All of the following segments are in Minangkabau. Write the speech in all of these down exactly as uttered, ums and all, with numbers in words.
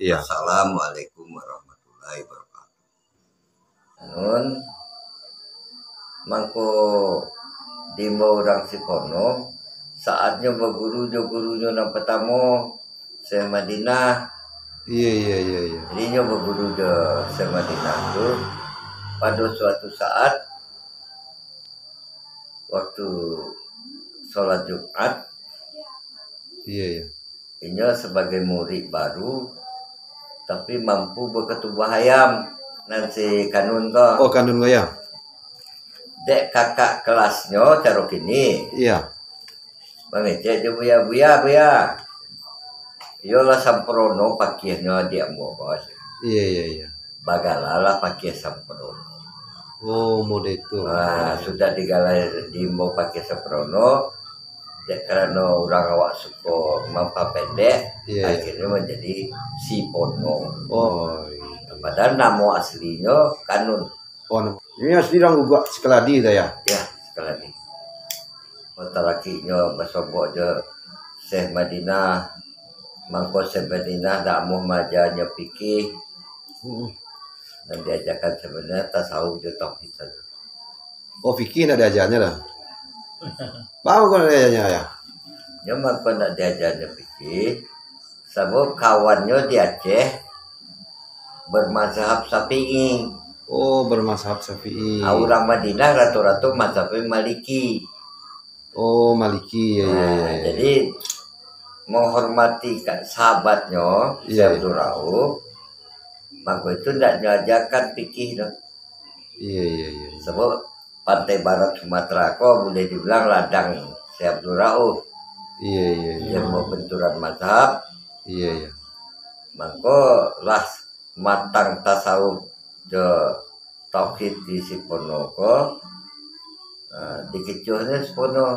Iya. Assalamualaikum warahmatullahi wabarakatuh. Nun, mangko diimbau urang Sipono, saatnyo baguru jo gurunyo nan partamo, Syekh Madinah. Iya, iya, iya, iya. Jadi, inyo baguru jo Syekh Madinah tu, pado suatu saat, waktu sholat Jumat, Iya, iya. inyo sabagai murid baru, tapi mampu bakatubuah ayam, nan si Kanun ko. Oh, Kanun ko, ya? Dek kakak kelasnyo, caro kini. Iya. Mangecek jo buya, "Buya, buya, iyo lah samprono pakiahnyo adiak ambo ko." Iya, iya, iya. Bagalalah pakiah samprono. Oh, model itu. Ah, sudah digala, diimbau pakiah samprono, dek karano urang awak suko mampapendek, Iya, iya. akhirnyo manjadi Sipono. Oh, iya. Padahal namo aslinyo Kanun. Oh, namo. Ini asli urang Guguak Sekeladi tu, ya? Ya, Sekeladi. Talakinyo basobok jo Syekh Madinah, mangko Syekh Madinah dak amuah maajanyo fikih. Mm-mm. Nan diajakan sabananyo tasawuf jo tauhid sajo. Oh, fikih ndak diajanyo dah. Baa kok ndak diajanyo, ya? Nyo mangko ndak diajanyo fikih, sabab kawannyo di Aceh bermazhab Syafi'i. Oh, bermazhab Syafi'i. Ah, urang Madinah rato-rato mazhabnyo Maliki. Oh, Maliki, ya, ya, Nah, ya, ya. jadi, menghormati ka-, sahabatnyo, Iya, Syekh iya. Abdul Rauf, mangko itu ndak nyo ajakan fikih tu. Iya, iya, iya, iya. Sabab Pantai Barat Sumatera ko boleh dibilang ladang Syekh Abdul Rauf. Iya, iya, iya. Ilmu benturan mazhab. Iya, iya. Mangko lah matang tasawuf jo tauhid di Sipono ko, ah, dikicuahnyo Sipono.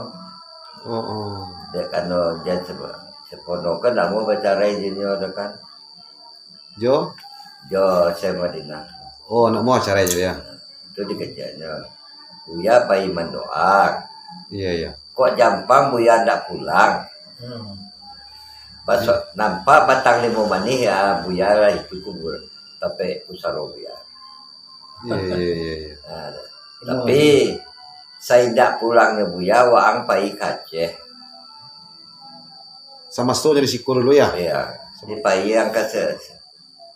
Oh, oh. Dek karano jan Sipo-, Sipono kan ndak mau bacarai jo inyo tu kan. Jo? Jo Syekh Madinah. Oh, ndak mau bacarai jo, ya? Itu dikeceknyo. Buya pai mandoa. Iya, iya. Kok jampang Buya ndak pulang? Hmm. Pas nampak batang limo manih, ya, Buya lah itu kubur. Tapi pusaro Buya. Iya, iya, iya, iya. Nah, tapi, saindak pulangnyo Buya, waang pai ka Aceh. Samaso dari siko dulu, ya? Iya. Sama. Di pai angka se-,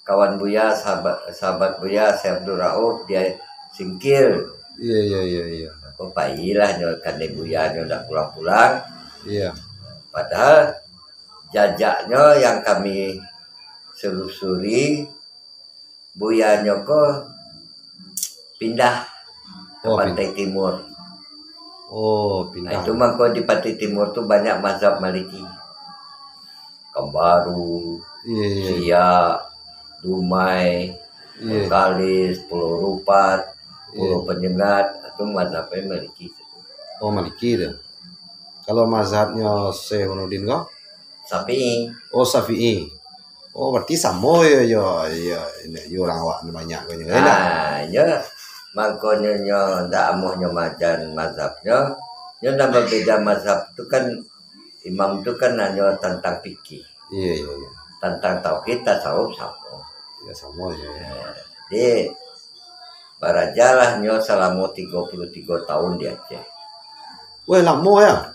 kawan Buya, sahabat, sahabat Buya, Syekh Abdul Rauf, dia singkil. Iya, iya, iya, iya. Mako, pailah nyo, kande Buya nyo ndak pulang-pulang. Iya. Padahal jajaknyo yang kami selusuri, Buyanyo ko pindah ka Oh, Pantai Timur. Oh, Nah, pindah. itu mangko di Pantai Timur tu banyak mazhab Maliki. Kambaru, Iya, iya, iya. Siak, Dumai, Iya. Bengkalis, Pulau Rupat, Iya. Pulau Penyengat, itu mazhabnya Maliki. Oh, Maliki tu. Kalau mazhabnyo Syekh Burhanuddin ko? Syafi'i. Oh, Syafi'i. Oh, berarti samo yo, yo, yo, yo urang awak banyak ko nyo, kan? Ah, yo. Mangkonyo nyo ndak amuah nyo majan mazhabnyo. Nyo nan babeda mazhab tu kan, imam tu kan hanyo tantang fikih. Iya, iya, iya. Tantang tauhid, tasawuf samo. Iya, samo yo. Jadi, barajalah nyo salamo tigo puluah tigo taun di Aceh. Weh, lamo ya.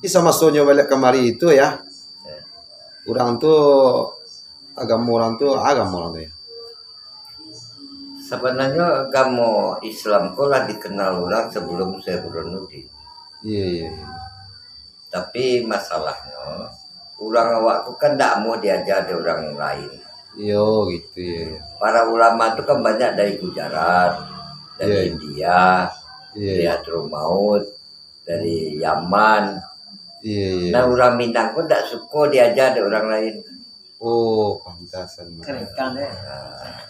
Di samasonyo baliak kamari itu ya. Ya. Urang tu, agamo urang tu, agamo urang tu ya. Sabananyo agamo Islam ko lah dikenal urang sabalum Syekh Burhanuddin. Iya, iya, iya. Tapi masalahnyo, urang awak tu kan ndak amuah diaja dek urang lain. Iyo, gitu ya. Para ulama tu kan banyak dari Gujarat, dari Iya, iya. India, Iya, dari iya. Hadramaut, dari Yaman. Iya, iya. Nah, urang Minang tu ndak suko diaja dek urang lain. Oh, pantasan. Kerekan, ya. Nah,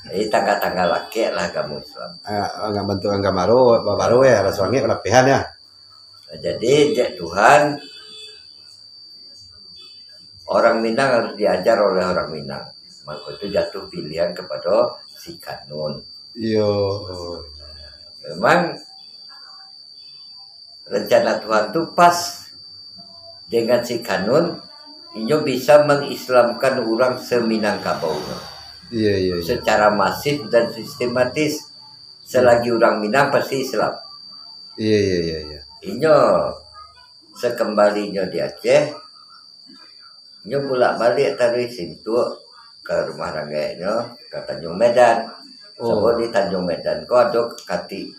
jadi tangga-tangga lakek lah agamo Islam. Ah, agak bantuak angga baru, baru ya, raso angek lapihan ya. Nah, jadi, dek Tuhan, orang Minang harus diajar oleh orang Minang. Mako itu jatuh pilihan kepada si Kanun. Iyo. Memang rencana Tuhan tu pas dengan si Kanun Inyo bisa mengislamkan urang se-Minangkabau tu. Iya, iya, iya. Secara masif dan sistematis. Selagi urang Minang pasti Islam. Iya, iya, iya, iya. Inyo sekembalinyo di Aceh, inyo bulak-baliak taruih Sintuak ka rumah ranggaiknyo, ka Tanjuang Medan. Oh. Sabab di Tanjuang Medan ko ado katik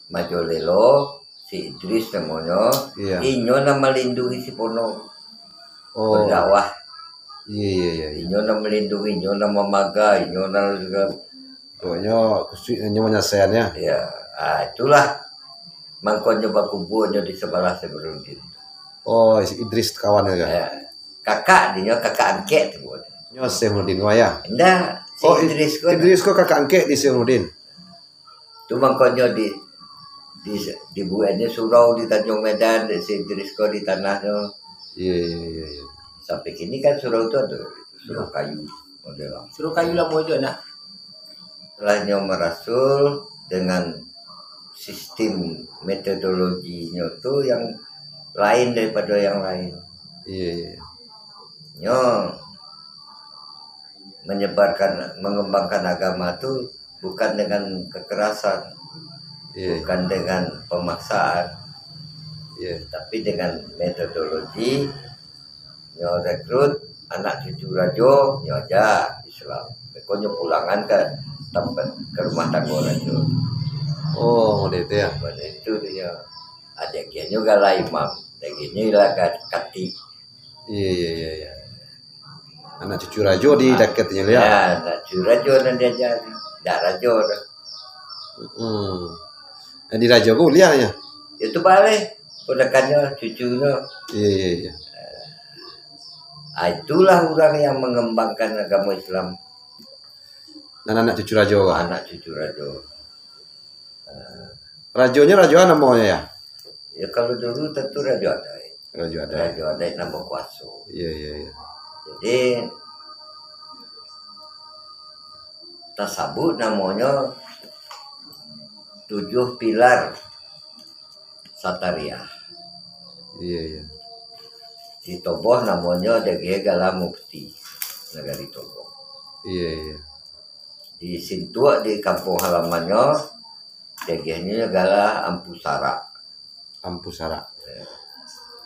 Majolelo, si Idris namonyo, iya, inyo nan malindungi si Pono. Oh. Berdakwah. Iya, iya, iya, iya. Inyo nan malindungi, inyo nan mamaga, inyo nan segala. Pokoknyo kusuik inyo manyasaian, ya. Ya, ah, itulah. Mangkonyo bakubunyo di sabalah Syekh Burhanuddin. Oh, si Idris kawan tu, kan? Ya. Kakak dinyo, kakak angkek tu. Nyo Syekh Burhanuddin, wah, ya? Indak, si Oh, Id-, Idris ko. Idris ko kakak angkek di Syekh Burhanuddin. Tu mangkonyo di, di, dibueknyo surau di Tanjuang Medan, di si Idris ko di tanah tu. Iya, iya, iya, iya. Sampai kini kan surau tu ado, surau kayu model. Surau kayu lamo tu, nak. Setelah nyo marasul dengan sistem metodolojinyo tu yang lain daripada yang lain. Iya, iya. Nyo menyebarkan, mengembangkan agama tu bukan dengan kekerasan, iya, bukan dengan pemaksaan, iya, tapi dengan metodologi. Nyo rekrut anak cucu rajo, nyo aja Islam. Beko nyo pulangan ka tampek, ka rumah tanggo rajo. Oh, model itu, ya? Model itu dinyo. Ado agiahnyo gala imam, ado agiahnyo gala ka-, katik. Iya, iya, iya, iya. Anak cucu rajo di Ah. dakeknyo, ya? Ya, anak cucu rajo nan diaja. Ndak rajo doh. Hmm. Nan di rajo ko uliah, ya? Itu baleh. Ponakannyo, cucunyo. Iya, iya, iya. Ah, itulah urang yang mengembangkan agama Islam. Nan anak cucu rajo, Pak? Anak cucu rajo. Ah. Rajonyo rajo a namonyo, ya? Ya, kalau dulu tentu rajo adaik. Rajo adaik. Rajo adaik nan bakuaso. Iya, iya, iya. Jadi, tasabuik namonyo tujuah pilar Satariah. Iya, iya. Di Toboh namonyo diagiah gala Mufti Nagari Toboh. Iya, iya. Di Sintuak, di kampung halamannyo, diagiahnyo gala Ampu Sarak. Ampu Sarak.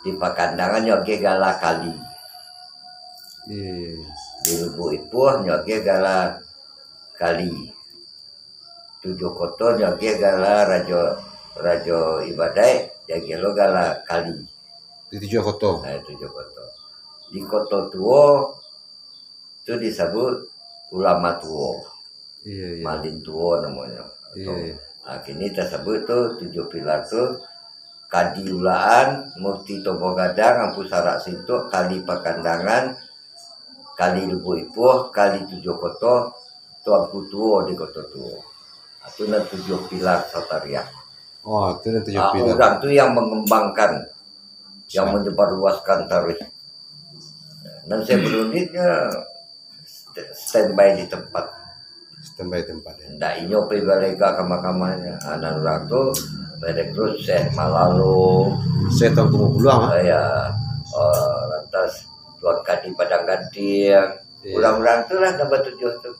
Di Pakandangan nyo agiah gala Kali. Iya, iya, iya. Di Lubuak Ipuah nyo agiah gala Kali. Tujuah Koto nyo agiah gala Rajo, Rajo Ibadaik, diagiah lo gala Kali. Di Tujuah Koto. Eh, Tujuah Koto. Di Koto Tuo tu disabuik ulama tuo. Iya, iya. Malin tuo namonyo. Iya, iya. Ah, kini tasabuik tu tujuah pilar tu, Kadi Ulaan, Mufti Toboh Gadang, Ampu Sarak Sintuak, Kali Pakandangan, Kali Lubuak Ipuah, Kali Tujuah Koto, Tuanku Tuo di Koto Tuo. Ah, tu nan tujuah pilar Satariah. Oh, tu nan tujuah Ah, pilar. Urang tu yang mengembangkan, yang Sa- menyebarluaskan taruih. Nan Syekh Burhanuddin nyo st-, standby di tempat. Standby tempat, ya. Ndak inyo pai balega ka mahkamah nyo. Ah, nan urang tu merekrut Syekh Malalo. Syekh Tuanku Mapuluah, ah? Ah, ya. Ah, lantas Tuan Kadi Padang Gantiang. Iya. Urang-urang tu lah nan batujuah tu.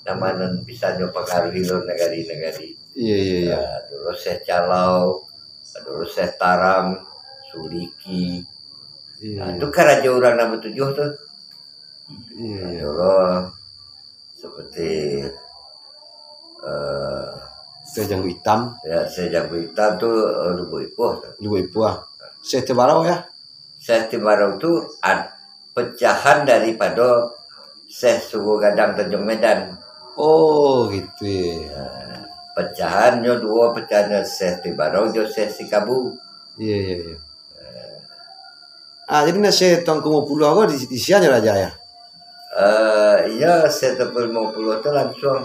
Nama nan bisa nyo pangaruhi lo nagari-nagari. Iya, iya, iya. Ah, dulu Syekh Calau, dulu Syekh Taram, Suliki. Iya, Ah, iya. Tu karajo urang nan batujuah tu. Iya, iya. Dulu seperti, eh, Syekh Janggut Itam. Ya, Syekh Janggut Itam tu, eh, Lubuak Ipuah tu. Lubuak Ipuah. Syekh Tibarau, ya? Syekh Tibarau tu ad-, pecahan daripado Syekh Sugo Gadang Tanjuang Medan. Oh, gitu, ya. Nah, pecahannyo duo, pecahannyo Syekh Tibarau jo Syekh Sikabu. Iya, iya, iya. Ah, jadi nan Syekh Tuanku Mapuluah ko di, di sianyo raja, ya? Eh, iya, Syekh Tuanku Mapuluah tu lansuang.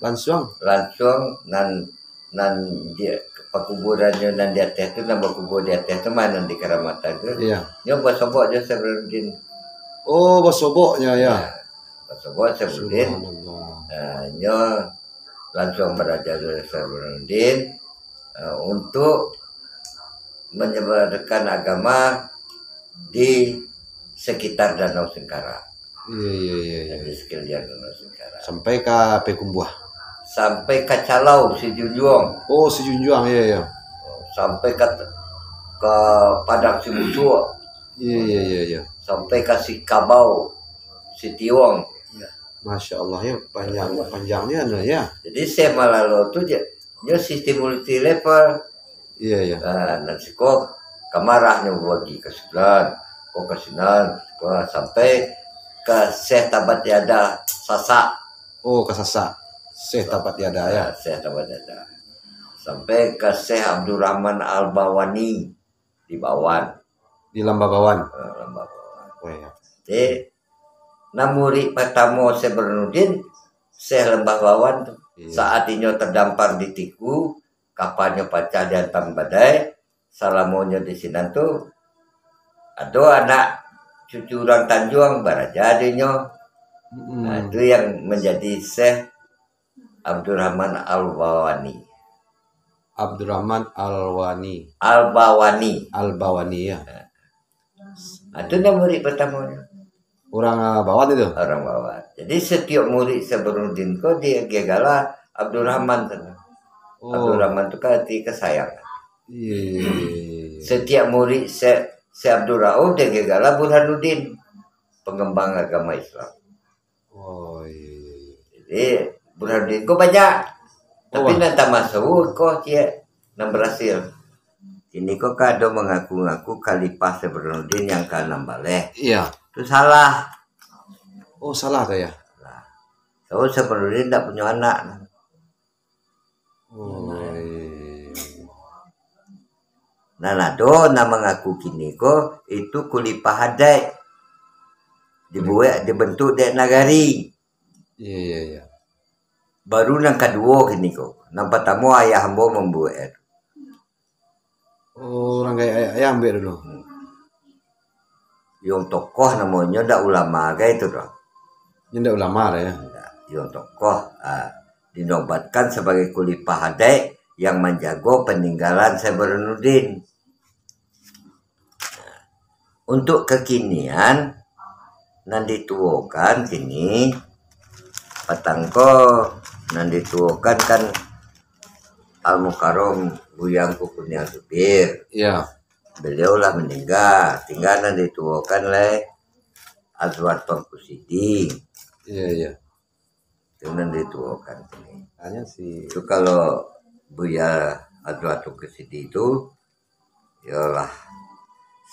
Lansuang? Lansuang nan, nan di, pakuburannyo nan di ateh tu, nan bakubur di ateh tu mah, nan di Karamatan tu. Iya. Nyo basobok jo Syekh Burhanuddin. Oh, basoboknyo, ya. Ya, basobok Syekh Burhanuddin. Subhanallah. Ah, nyo lansuang baraja jo Syekh Burhanuddin, eh, untuk menyebarkan agama di sekitar Danau Singkarak. Iya, iya, iya, iya. Di sekeliling Danau Singkarak. Sampai ka Payakumbuah. Sampai ka Calau, Sijunjuang. Oh, Sijunjuang, iya, iya. Sampai ka, ka Padang Sibusuk. Iya, iya, iya, iya. Sampai ka Sikabau, Sitiuang. Masya Allah, ya, panjang, panjangnya, anu, ya. Jadi, Syekh Malalo tu je, dia sistem multi level. Iya, iya. Ah, nan siko kamarahnyo bagi ka sinan, ko ka sinan, ko sampai ka Syekh Tabat Yada Sasak. Oh, ka Sasak. Syekh Tabat Yada, ya. Ah, Syekh Tabat Yada. Sampai ka Syekh Abdurrahman Al-Bawani di Bawan. Di Lambabawan. Ah, Lambabawan. Oh, iya. Jadi, nah, murid pertama Syekh Burhanuddin, Syekh Lembah Bawan tu. Iya. Saat inyo terdampar di Tiku, kapanyo pacah diantam badai, salamonyo di sinan tu, ado anak cucu urang Tanjuang, baraja dinyo. Mm-mm. Nah, itu yang menjadi Syekh Abdurrahman Al-Bawani. Abdurrahman Al-Wani. Al-Bawani. Al-Bawani, ya. Nah, itu dia murid pertamanya. Orang, ah, Bawan itu? Orang Bawan. Jadi, setiap murid Syekh Burhanuddin ko dia gegalah Abdurrahman tu. Oh. Abdurrahman tu kan arti kesayangan. Iya, iya, iya, iya, iya. Setiap murid Syekh, Syekh Abdul Rauf dia gegalah Burhanuddin, pengembang agama Islam. Oh, iya, iya, iya. Jadi, Burhanuddin ko banyak. Oh, tapi wah. Nan tamasuk ko ciek nan berhasil. Kini ko ka ado mangaku-ngaku Khalifah Syekh Burhanuddin yang ka anam baleh. Iya. Tu salah. Oh, salah tu ya? Salah. So, Syekh Burhanuddin ndak punyo anak. Oh, iya. Nan ado nan mangaku kini ko, itu Khalifah Adaik. Dibuek, dibentuk dek nagari. Iya, iya, iya. Baru nan kaduo kini ko. Nan partamo ayah ambo mambuek. Oh, urang gaek ayah, ayah ambiak dulu. Hmm. Yang tokoh namonyo ndak ulama gai tu doh. Nyo ndak ulama doh, ya? Ndak. Yang tokoh, ah, dinobatkan sebagai Khalifah Adaik yang manjago paninggalan Syekh Burhanuddin. Untuk kekinian, nan dituokan kini, patang ko nan dituokan kan Al-Mukarram Buyang Kukuniang Zubir. Iya. Beliau lah maningga, tingga nan dituokan lai Azwar Tuanku Sidi. Iya, iya. Itu nan dituokan kini. Hanya si Itu kalau Buya Azwar Tuanku Sidi tu, iyolah,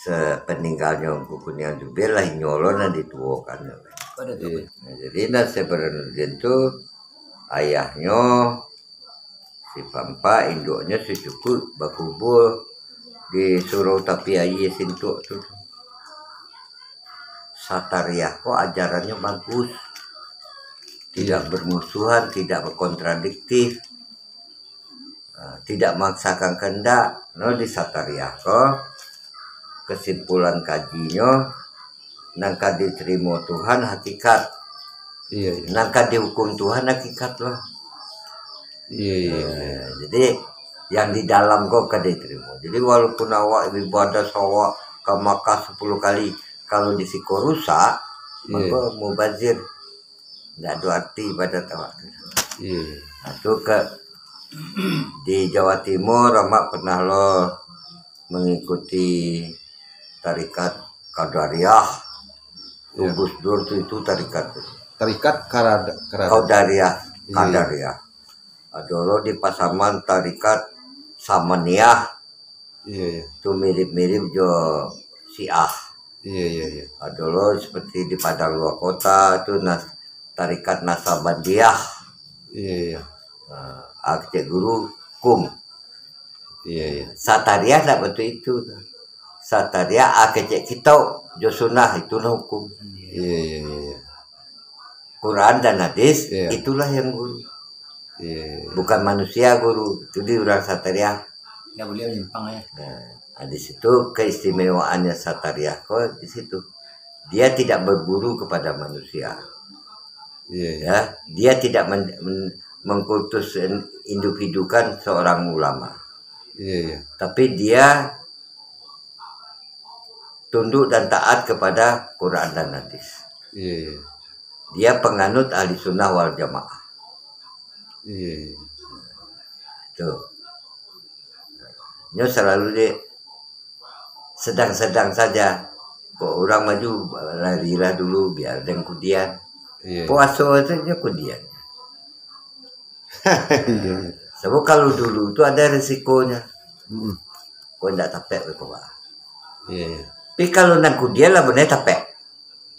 sepeninggalnyo Kukuniang Zubir lah, inyo lo nan dituokan. Pada tu. Iya. Nah, jadi, nan Syekh Burhanuddin tu, ayahnyo si Pampak, induaknyo si Cukuik, bakubua di surau tapi aia Sintuak tu. Satariah ko ajarannyo bagus. Tidak Iya. bermusuhan, tidak berkontradiktif. Ah, tidak memaksakan kehendak. No, di Satariah ko, kesimpulan kajinyo, nan ka diterimo Tuhan hakikat. Iya, iya. Nan ka dihukum Tuhan hakikat lah. Iya, iya, iya. Eh, jadi, yang di dalam ko ka diterimo. Jadi, walaupun awak ibadah sawak ka Makkah sepuluh kali, kalau di siko rusak, Iya. maka mubazir. Ndak ado arti ibadah awak tu. Iya. Nah, tu ka, di Jawa Timur, Amak pernah lo mengikuti tarikat Qadariyah. Iya. Gus Dur tu itu tarikat tu. Tarikat Karad-, Karad-, Qadariyah, Iya. Qadariyah. Ado lo di Pasaman tarikat Samaniyah. Iya, iya. Tu mirip-mirip jo Syiah. Iya, iya, iya. Ado lo seperti di Padang Luar Kota tu nas-, tarikat Naksabandiyah. Iya, iya. Nah, a kecek guru kum. Iya, iya. Satariah ndak batua itu. Satariah a kecek kitab jo sunnah, itu nah hukum. Iya, iya, iya, iya. Quran dan hadis, Iya. itulah yang guru. Iya, iya, iya. Bukan manusia guru, itu di urang Satariah. Ndak boleh menyimpang, ya. Nah, di situ keistimewaannya Satariah ko di situ. Dia tidak berguru kepada manusia. Iya, iya. Ya, dia tidak men-, men-, mengkultus in-, individukan seorang ulama. Iya, iya. Tapi dia tunduk dan taat kepada Quran dan hadis. Iya, iya. Dia penganut ahli sunnah wal jamaah. Iya, iya. Tuh. Nyo selalu di sedang-sedang saja. Kok orang maju, larilah dulu, biar den kudian. Iya. Puaso saja kudian. Iya. Sebab kalau dulu tu ada risikonya. Mm-mm. Kok ndak tapek beko, Pak. Iya, iya. Tapi kalau nan kudian lah benar tapek.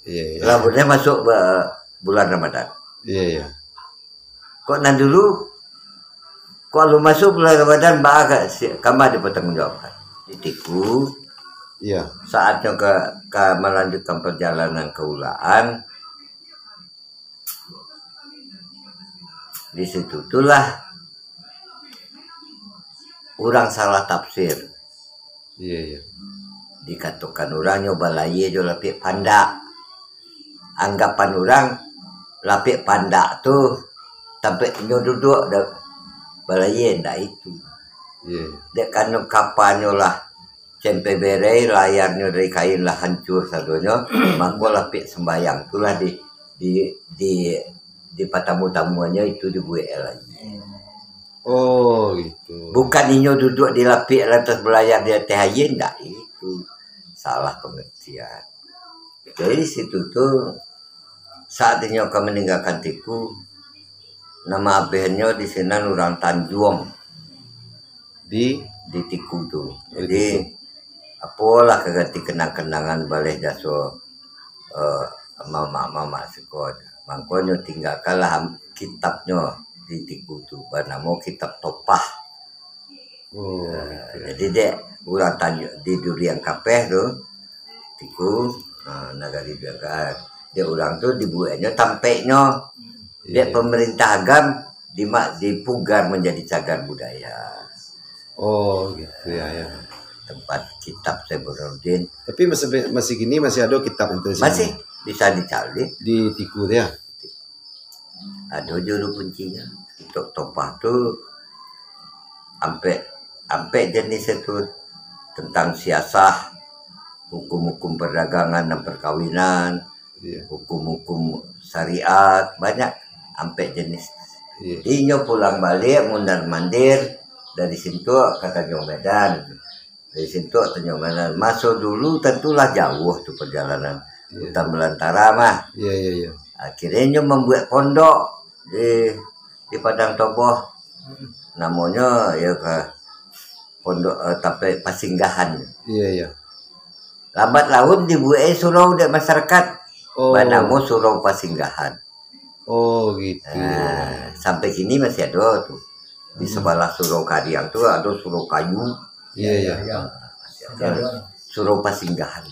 Iya, iya. Lah benar masuk be-, bulan Ramadan. Iya, iya. Kok nan dulu, kok alun masuk bulan Ramadan, baa ka si-, kama dipertanggungjawabkan. Ditiku, iya, saatnyo ka, ka melanjutkan perjalanan keulaan, di situ tulah urang salah tafsir. Iya, iya. Dikatokan urang nyo balayie jo lapiak pandak. Anggapan urang, lapiak pandak tu tampek inyo duduak, da-, balayie, ndak itu. Iya. Dek karano kapanyo lah cempe berei, layarnyo dari kain lah hancur sadonyo, mako lapiak sembayang tu lah di, di, di, dipatamu-tamuannyo itu dibuek lai. Oh, gitu. Bukan inyo duduak di lapiak lantas balayar di ateh aia, ndak itu. Salah pengertian. Jadi situ tu, saat inyo ka maninggakan Tiku, nama abehnyo di sinan urang Tanjuang. Di? Di Tiku tu. Di Jadi, Tiku. Apolah ka ganti kenang-kenangan baleh jaso, eh, mamak-mamak siko. Mangkonyo tinggakanlah am-, kitabnyo di Tiku tu, banamo Kitab Topah. Oh, Eh, gitu. Jadi dek urang Tanju-, di Durian Kapeh tu, Tiku, eh, nagari Durian Kapeh. Dek urang tu dibueknyo tampeknyo. Iya, dek iya. Pemerintah Agam, dima-, dipugar menjadi cagar budaya. Oh, gitu ya, ya. Tempat kitab Syekh Burhanuddin. Tapi masih, masih kini masih ada kitab itu di sini? Masih, bisa dicari. Di Tiku tu ya? Ada juru kuncinya. Kitab Topah tu ampek, ampek jenis itu, tentang siasah, hukum-hukum perdagangan dan perkawinan, Iya. Hukum-hukum syariat, banyak ampek jenis. Iya. Inyo pulang baliak mundar-mandir dari Sintuak ka Tanjuang Medan. Dari Sintuak Tanjuang Medan. Maso dulu tantulah jauah tu perjalanan. Iya. Hutan belantara mah. Iya, iya, iya. Akhirnya inyo mambuek pondok di, di Padang Toboh. Hmm. Namonyo, ya, ka pondok, eh, tampek pasinggahan. Iya, iya. Lambat laun dibuek surau dek masyarakat. Oh. Banamo Surau Pasinggahan. Oh, gitu. Nah, sampai kini masih ada tu. Di Hmm. sebelah Surau Kariang tu ada surau kayu. Iya, iya. Ya. Surau Pasinggahan.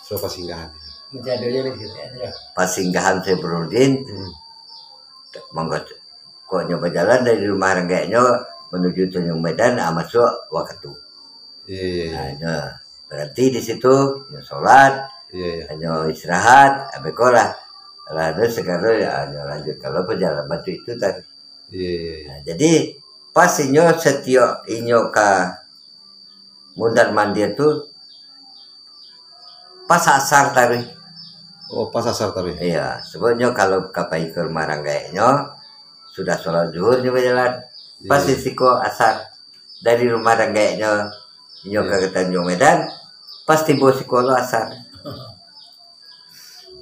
Surau Pasinggahan. Masih ada je di situ, ya. Pasinggahan Syekh Burhanuddin. Hmm. Mangga, kok nyo bajalan dari rumah ranggaiknyo menuju Tanjuang Medan, ah, masuk wakatu. Iya, iya, iya. Nah, nyo berhenti di situ, nyo sholat, Iya, iya. nyo istirahat, habis ko lah. Lah, terus sekarang ya, nyo lanjutkan lo perjalanan batu itu tadi. Iya, iya, iya. Nah, jadi, pas inyo setiap inyo ka mundar mandir tu, pas asar taruih. Oh, pas asar taruih. Iya, sebabnyo kalau ka pai ka rumah ranggaiknyo, sudah sholat zuhur nyo bajalan. Pas Iya. di siko asar. Dari rumah ranggaiknyo, inyo Iya. ka Tanjuang Medan, pas tibo siko lo asar.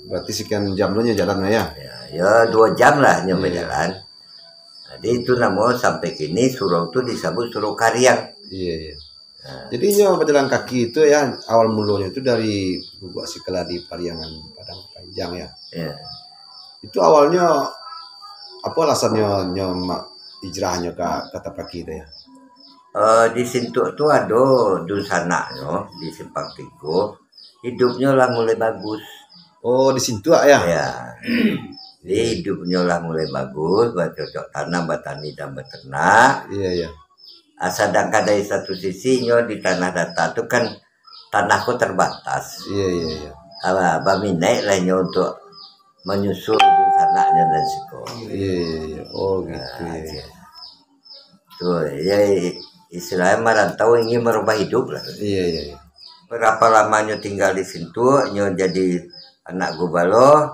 Berarti sekian jam lo nyo jalan lah ya? Ya, ya, dua jam lah nyo Iya. bajalan. Jadi itu namo sampai kini surau tu disebut Surau Kariang. Iya, iya. Nah. Jadi nyo bajalan kaki itu ya, awal mulonyo itu dari Guguak Sikala di Pariangan Padang Panjang ya. Iya. Itu awalnyo apa alasannyo nyo ma-, hijrahnyo ka, ka Tapaki itu ya? Eh, di Sintuak tu ado dunsanaknyo di Simpang Tigo. Hidupnyo lah mulai bagus. Oh, di Sintuak ya? Ya. Jadi hidupnyo lah mulai bagus, bacocok tanam, batani dan beternak. Iya, iya. Ah, sadangkan dari satu sisi nyo di tanah data tu kan tanah ko terbatas. Iya, iya, iya. Ah, baminaik lah nyo untuk menyusul dunsanaknyo dan siko. Iya, iya, iya. Oh, gitu Nah, ya. iya. Tu, ya, istilahnyo merantau ingin merubah hidup lah. Iya, iya, iya. Berapa lamanyo tinggal di situ, nyo jadi anak gubalo,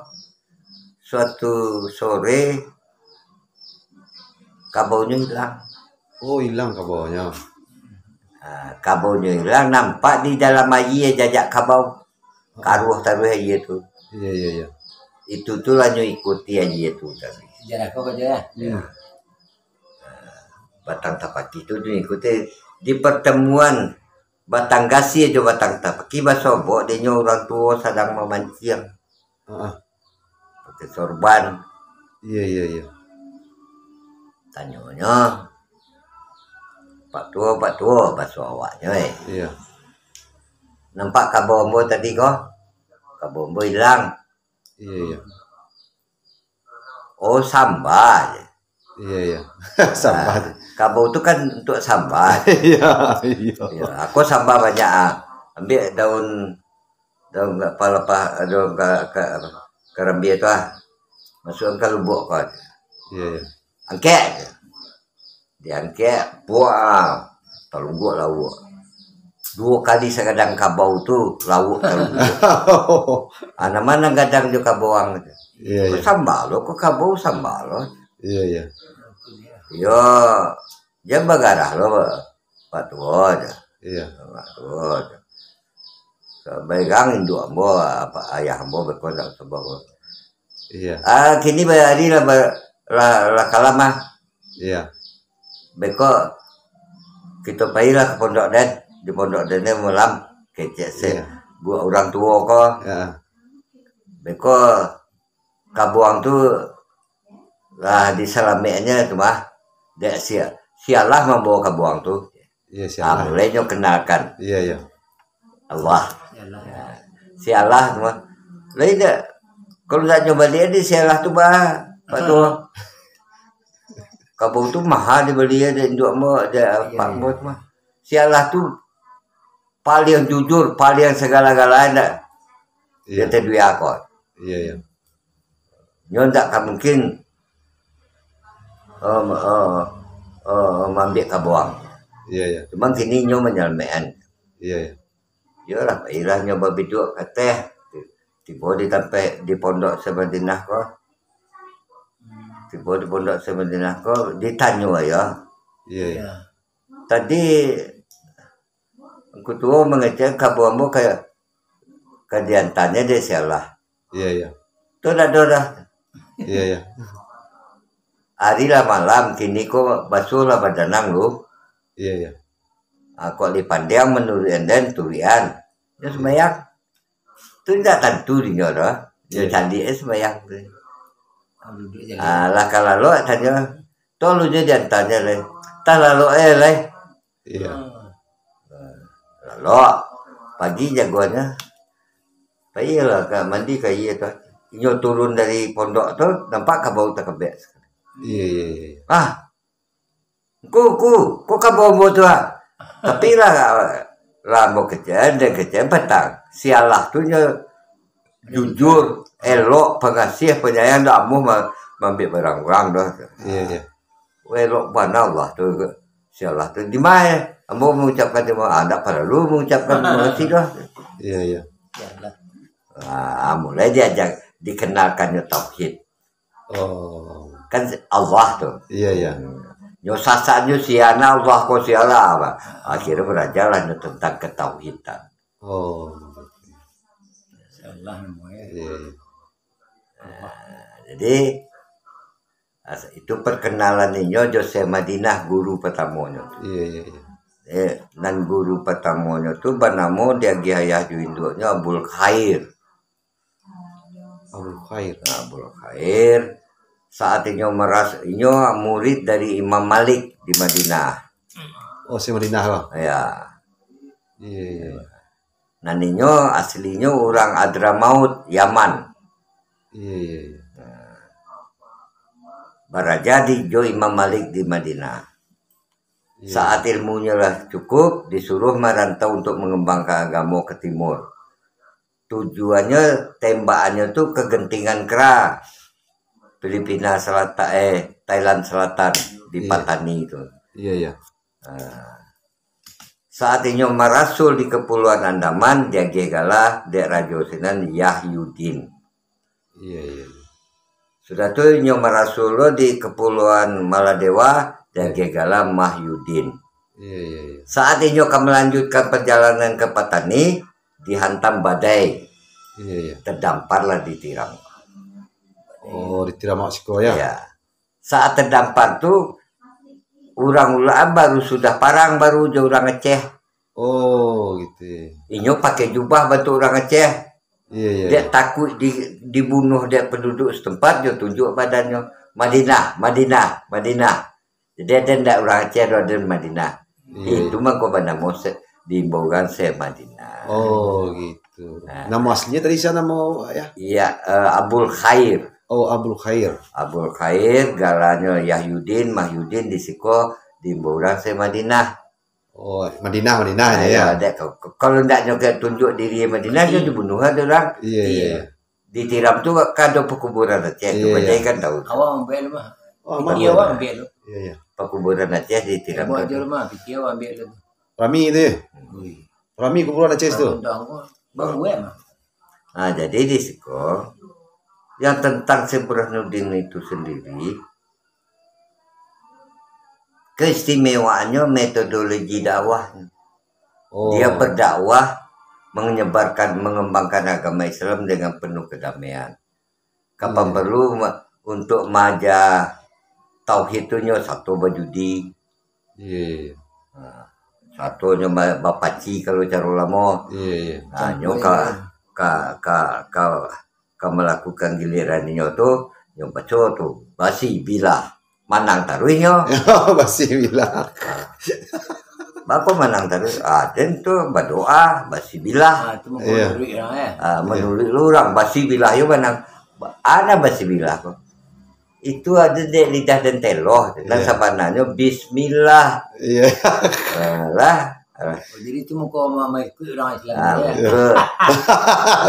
suatu sore kabaunyo hilang. Oh, hilang kabaunyo. Ha, kabaunyo hilang, nampak di dalam aia jajak kabau. Karuah taruih aia tu. Iya, iya, iya. Itu tu lah nyo ikuti aia tu tadi. Sejarah kau baca ya? Iya. Batang tapaki tu nyo ikuti di pertemuan batang gasia jo batang tapaki basobok dek nyo urang tuo sadang mamanciang. Heeh. Pakai sorban. Iya, iya, iya. Tanyonyo, "Pak Tuo, Pak Tuo," baso awaknyo, eh. Iya. "Nampak kabau ambo tadi ko? Kabau ambo hilang." Iya, iya. "Oh, samba je." Iya, iya. Samba. Ah, kabau tu kan untuk samba. Iya, iya. Ya, aku samba banyak, ah. Ambiak daun, daun ka-, palapah, daun ka-, ka-, karambia tu, ah. Masuakkan ka lubuak ko. Iya, iya. Angkek je. Diangkek, buang. Talungguak lauak. Duo kali sagadang kabau tu, lauak talungguak. Ah, nama nan gadang jo kabau ang tu? Iya, iya. Samba lo, ko kabau samba lo. Iya, iya. Yo, jan bagarah lo, Pak Tuo je. Iya. Pak Tuo je. Sabarang induak ambo, apa, ayah ambo beko ndak usah bawa. Iya. Ah, kini bahari lah ba-, lah, lah kalam ah. Iya. Beko kito pailah ka pondok den, di pondok den ni malam, kecek se. Iya. Buek urang tuo ko. Iya. Beko kabuang tu lah disalameknyo tu mah. Dek sia-, sialah mambawa kabuang tu. Iya, sialah. Ah, mulai nyo kenalkan. Iya, iya. Allah. Sialah. Sialah tu mah. Lain dak? Kalau dak nyo baliak di sialah tu bah, Pak tu. Kabau tu maha dibali dek induak ambo, dek apak ambo tu mah. Sialah tu paliang jujur, paliang sagala-galanya dak. Iya. Dia tadi akor. Iya, iya. Nyo ndak ka mungkin, eh, ma-, eh, eh, maambiak kabuang. Iya, iya. Cuman kini nyo manyalamekan. Iya, iya. Iyolah, iyolah nyo babiduak kateh. Tibo di tampek, di pondok Samadinah ko. Tibo di pondok Samadinah ko, ditanyo yo. Iya, iya. Tadi Angku Tuo mangecek kabuang ambo ka, ka diantanyo dek sialah. Iya, iya. Tu dak ado dah. Iya, iya. Ari lah malam, kini ko basuo lah badanang lu. Iya, iya. Ah, kok dipandiang manuruik den, turian. Nyo sumbayang. Tu indak tantu dinyo doh. Nyo caliak eh sumbayang tu. Ah, lah ka lalok tanyo. Tu alun nyo diantanyo lai. Tah lalok eh lai. Iya. Ah, lalok. Pagi jagonyo. Pailah ka mandi ka aia tu. Inyo turun dari pondok tu, nampak kabau takabek sakali. Iya, iya, iya. Ah, Ku, ku, ku kabau ambo tu ah. Tapi lah, lah ambo kecek, den kecek patang. Sialah tu nyo jujur, elok, pangasiah, panyayang, dak amuah ma-, maambiak barang urang doh. Iya, iya. Elok bana Allah tu. Sialah tu di ma? Ambo mangucapkan terima, ah, dak paralu mangucapkan terima kasih doh. Iya, iya. Ah, mulai diajak, dikenalkannyo tauhid. Oh. Kan Allah tu. Iya, iya. Nyo sasak nyo sialah Allah ko sialah apa. Akhirnya belajarlah nyo tentang ketauhidan. Oh. Salah namanya. Iya, iya. Nah, jadi as-, itu perkenalan inyo Jose Madinah guru pertamonyo. Iya, iya, iya. Eh, nan guru pertamonyo tu banamo diagiah ayah jo induaknyo Abul Khair. Abul Khair. Nah, Abul Khair. Saat inyo maras-, inyo murid dari Imam Malik di Madinah. Oh, si Madinah lah. Ya. Iya, iya, iya. Nan inyo aslinyo urang Adramaut, Yaman. Iya, iya, iya. Nah, baraja di jo Imam Malik di Madinah. Iya. Saat ilmunyo lah cukup, disuruh marantau untuk mengembangkan agamo ke timur. Tujuannyo, tembakannyo tu ke Gentingan Kera, Filipina Selatan, eh, Thailand Selatan, di Iya. Patani tu. Iya, iya. Ah. Saat inyo marasul di Kepulauan Andaman, diagiah gala dek Rajo sinan Yahyudin. Iya, iya. Sudah tu inyo marasul lo di Kepulauan Maladewa, diagiah gala Mahyudin. Iya, iya, iya. Saat inyo ka melanjutkan perjalanan ke Patani, dihantam badai. Iya, iya. Terdamparlah di Tiram. Oh, di Tiram siko ya? Iya. Saat terdampar tu, urang Uluan baru sudah parang baru jo urang Aceh. Oh, gitu. Inyo pakai jubah bantuak urang Aceh. Iya, iya. Dek takuik di, dibunuh dek penduduk setempat, jo tunjuk badannyo. Madinah, Madinah, Madinah. Jadi ado ndak urang Aceh, ado, ado Madinah. Iya. Itu mangko banamo se-, diimbau urang se Madinah. Oh, gitu. Nah. Nama aslinya tadi siapa nama, ya? Iya, eh, Abul Khair. Oh, Abul Khair. Abul Khair, galanyo Yahyudin, Mahyudin, di siko diimbau urang se Madinah. Oh, Madinah, Madinah. Nah, ya. Dek, ka-, ka-, kalau ndak nyo ka tunjuk diri Madinah, nyo dibunuh ado urang. Iya, iya. Di Tiram tu ka ado pakuburan Aceh tu, iya, iya. Bajai kan tahu. Awak ambiak lu mah. Oh, aman, piti awak ambiak lu. Iya, iya. Pakuburan Aceh di Tiram tu. Buat je lu mah, piti awak ambiak lu. Rami tu ya? Ui. Rami kuburan Aceh tu? Undang kau. Bang, gue mah. Nah, jadi di siko, yang tentang Syekh Burhanuddin itu sendiri, keistimewaannyo metodologi dakwah. Oh. Dia berdakwah, menyebarkan, mengembangkan agama Islam dengan penuh kedamaian. Kapan, iya, perlu ma-, untuk maaja tauhid tu nyo sato bajudi. Iya, iya, iya. Ha, sato nyo ba-, bapaci kalau caro lamo. Iya, iya. Ha, nyo ka, ka, ka, ka, ka malakukan giliran inyo tu, nyo baco tu, basi bilah. Manang taruih nyo. Basi bilah. Ha. Bako manang taruih? Ah, den tu badoa, basi bilah. Ah, itu mah, iya, manuruik urang, eh. Ah, iya, manuruik urang, basi bilah yo manang. Ba-, ana basi bilah ko. Itu ado dek lidah den teloh, dan, iya, sabananyo bismillah. Iya. Ah, lah. Ah. Oh, jadi itu muko ma-, maikuik urang Islam, ah, ya? Betul.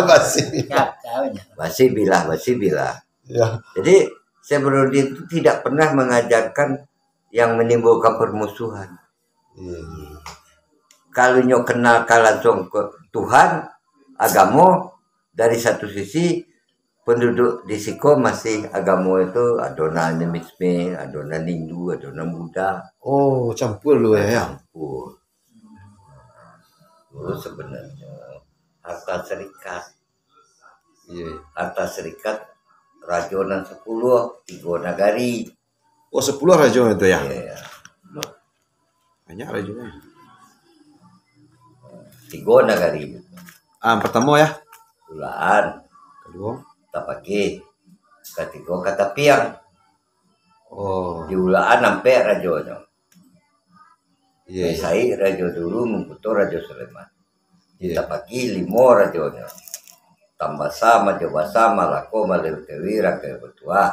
Basi bilah. Cakap aja. Basi bilah, basi bilah. Ya. Jadi, Syekh Burhanuddin itu tidak pernah mengajarkan yang menimbulkan permusuhan. Hmm. Kalau nyo kenalkan langsung ke Tuhan, agamo, dari satu sisi, penduduk di siko masih agamo itu ado nan animisme, ado nan Hindu, ado nan Buddha. Oh, campur lu ya, ya? Campur. Dulu sebenarnya harta serikat. Iya, iya. Harta serikat rajo nan sapuluah, tigo nagari. Oh, sapuluah rajo itu ya? Iya, iya. Banyak rajo kan? Tigo nagari. Ah, yang pertama ya? Uluan. Kedua? Tapakih. Katigo Katapiang. Oh. Di Uluan ampek rajonyo. Iya, iya. Saik rajo dulu, Mangkuto rajo Sulaiman. Iya. Di Tapakih limo rajonyo. Tambasa, Majobasa, Malako, Maleo Kewi, Rangkayo Batuah.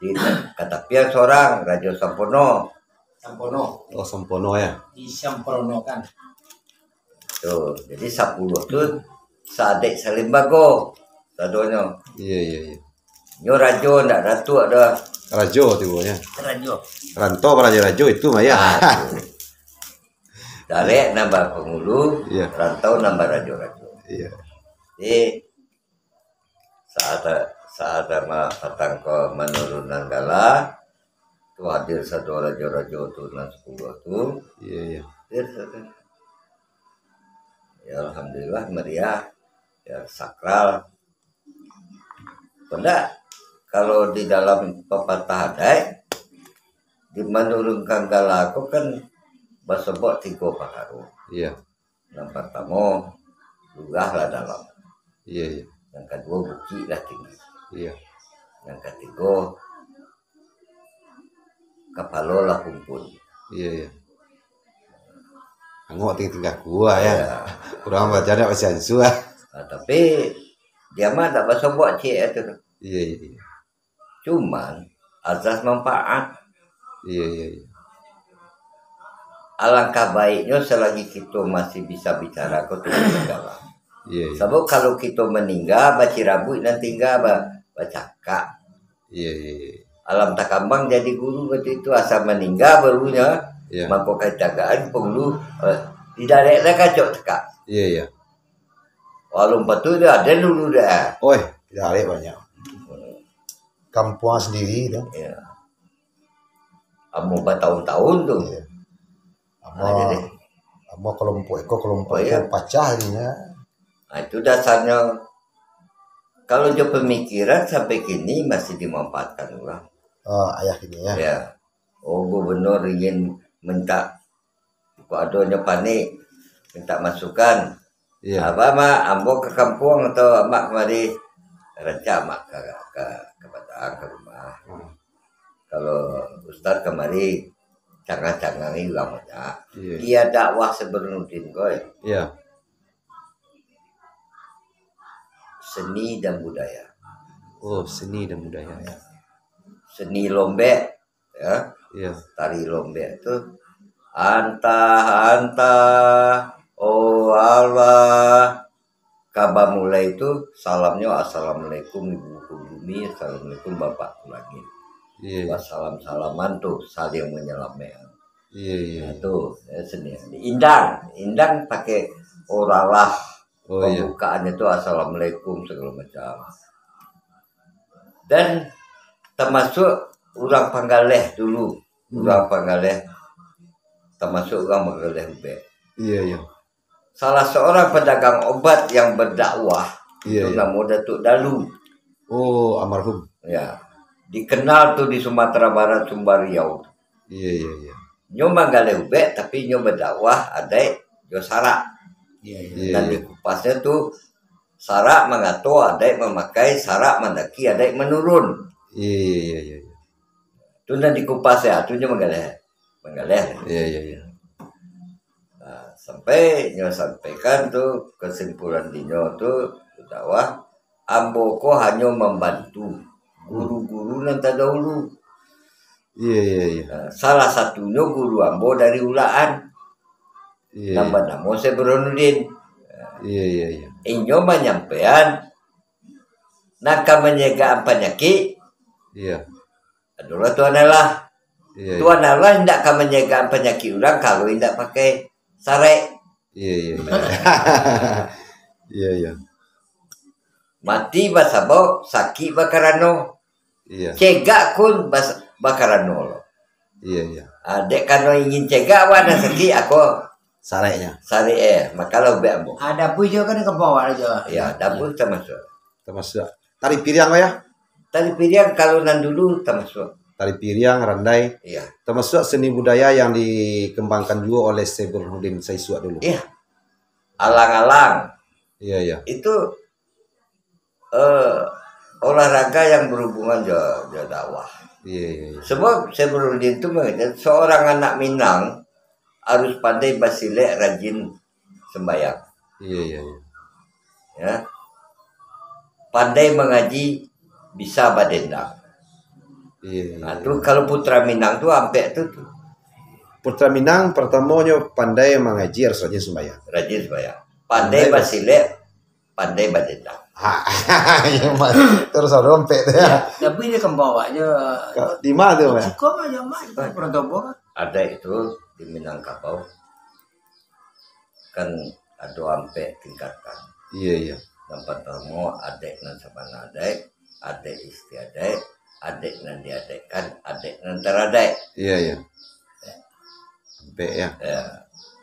Di Katapiang sorang, Rajo Sampono. Sampono. Oh, Sampono ya. Disampronokan. Tu, jadi sapuluah tu saadek salimbago sadonyo. Iya, iya, iya. Nyo rajo ndak datuak doh. Rajo tibo ya. Rajo. Rantau barajo-rajo itu mah ya. Ah, tu. Darek nan bapangulu, iya, rantau nan barajo-rajo. Iya. Jadi, saat, saat ma-, patang ko manurunan gala, tu hadir sado rajo-rajo tu nan sapuluah tu. Iya, iya. Hadir sado. Ya, alhamdulillah, meriah. Ya, sakral. Ndak, kalau di dalam papatah adaik, di manurunkan gala ko kan basobok tigo pakaro. Iya. Yang partamo, lurah lah dalam. Iya, iya. Yang kaduo, bukik lah tinggi. Iya. Yang katigo, kapalo lah kumpul. Iya, iya. Angok tinggi-tinggi kuah ya. Iya. Urang baca ndak baca ansua. Ah, tapi dia mah tak basobok cik itu. Iya, iya, iya. Cuman, azas manfaat. Iya, iya, iya. Alangkah baiknyo selagi kito masih bisa bicara ko tu segala. Iya, iya. Sabab kalau kito maningga, bacirabuik nan tingga ba-, bacakak. Iya, iya, iya. Alam takambang jadi guru baitu, asa maningga barunyo, iya, mangko katagaan pangulu, eh, Di darek lah kacok tekak. Iya, iya. Walau patu dia ada dulu dah. Oi, di darek banyak. Kampuang sendiri tu. Iya. Amun bertahun-tahun tu. Iya. Amo, Ah, jadi. amo kelompok iko, kelompok Oh, iya. iko pacah jadinya. Nah, itu dasarnya. Kalau jo pemikiran sampai kini masih dimanfaatkan orang. Oh, ayah kini ya. Ya. Oh, gubernur ingin minta, kok adonyo panik, minta masukan. Iya. Apa, Mak? Ambo ke kampuang atau Amak kemari? Rancak Amak ke, ke, ke Padang, ke rumah. Hmm. Kalau Ustaz kemari, cangang-cangang ni urang banyak. Iya. Dia dakwah Sebernuddin ko, ya. Iya. Seni dan budaya. Oh, seni dan budaya. Seni lombek, ya. Iya. Tari lombek tu, anta, anta, oh Allah. Ka bamulai tu, salamnyo, "Assalamualaikum, Ibu ku bumi, Assalamualaikum, Bapak ku langit." Iya, iya. Basalam-salaman tu, saling menyelamatkan. Iya, iya, Nah, iya. tu, ya, seni. Indang, indang pakai oralah. Oh, iya. Pembukaannya tu, "Assalamualaikum," segala macam. Dan termasuk urang Panggaleh dulu. Hmm. Urang Panggaleh, termasuk urang Panggaleh Ubek. Iya, iya. Salah seorang pedagang obat yang berdakwah, Iya, itu iya. namo Datuk Dalu. Oh, almarhum. Ya. Dikenal tu di Sumatera Barat, Sumbar, Riau. Iya, iya, iya. Nyo Panggaleh Ubek, tapi nyo berdakwah adaik jo sarak. Iya, iya. Iya, Dan iya. dikupasnya tu, sarak mangato adaik mamakai, sarak mandaki adaik manurun. Iya, iya, iya, iya, iya. Tu nan dikupas ya, tu nyo Panggaleh. Panggaleh. Iya, iya, iya. Nah, sampai nyo sampaikan tu kesimpulan dinyo tu, dakwah, ambo ko hanyo mambantu guru-guru nan tadahulu. Iya, iya, iya. Nah, salah satunyo guru ambo dari Ulaan. Iya, Nan iya. banamo Syekh Burhanuddin. Iya, iya, iya. Inyo manyampaian, nan ka manyegakan panyakik Iya. adolah Tuhan Allah. Iya, iya. Tuhan Allah indak ka manyegakan panyakik urang kalau indak pakai sarek. Iya, iya, iya. Iya, iya. Mati basabab, sakik bakarano. Iya. Cegak pun bas-, bakarano lo. Iya, iya. Ah, dek karano ingin cegak, awak nan sakik, ako Sareknya. sarek, eh, makalah ubek ambo. Ah, dapur jo kan ka bawah aja. Ya, dapur termasuk. Termasuk. Tari piriang, ya? Tari piriang kalau nan dulu termasuk. Tari piriang, randai. Iya. Termasuk seni budaya yang dikembangkan juga oleh Syekh Burhanuddin Saisuak dulu. Iya. Alang-alang. Iya, iya. Itu, eh, olahraga yang berhubungan jo, jo dakwah. Iya, iya, iya. Sebab Syekh Burhanuddin tu mengajar seorang anak Minang harus pandai basilek, rajin sembahyang. Iya, iya, iya. Ya. Pandai mangaji, bisa badendang. Iya, iya, Nah, iya. tu kalau Putra Minang tu ampek tu, tu. Putra Minang pertamonyo pandai mangaji, harus rajin sembahyang. Rajin sembahyang. Pandai Pandai bas- basilek, pandai badendang. Ha, iya, Mak. Terus ada ampek tu, ya. Ya, tapi dia kembang awaknya. Ka-, di mana tu, Mak? Cukup aja, Mak. Itu pernah tahu, Mak. Ada itu di Minangkabau. Kan ado ampek tingkatan. Iya, iya. Yang pertama, adek nan sabana adek, adek istiadat, adek nan diadekkan, adek nan taradaik. Iya, iya. Ampek, ya. Ya.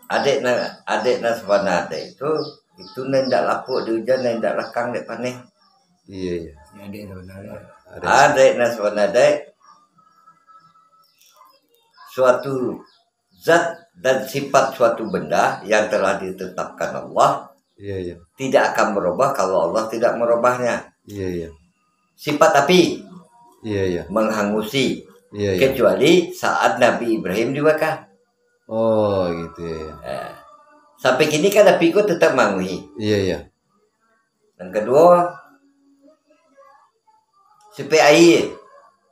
Adek nan, adek nan sabana adek itu, itu nan indak lapuk di ujan, nan indak lakang dek paneh. Iya, iya. Ya, adek nan sabana adek. Adek. Adek nan sabana adek, suatu zat dan sifat suatu benda yang telah ditetapkan Allah Iya, iya. tidak akan berubah kalau Allah tidak merubahnya. Iya, iya. Sifat api Iya, iya. menghangusi, Iya, iya. kecuali saat Nabi Ibrahim dibakar. Oh, gitu, ya, ya. Eh, sampai kini kan api ko tetap manguhi. Iya, iya. Yang kedua, sifat air,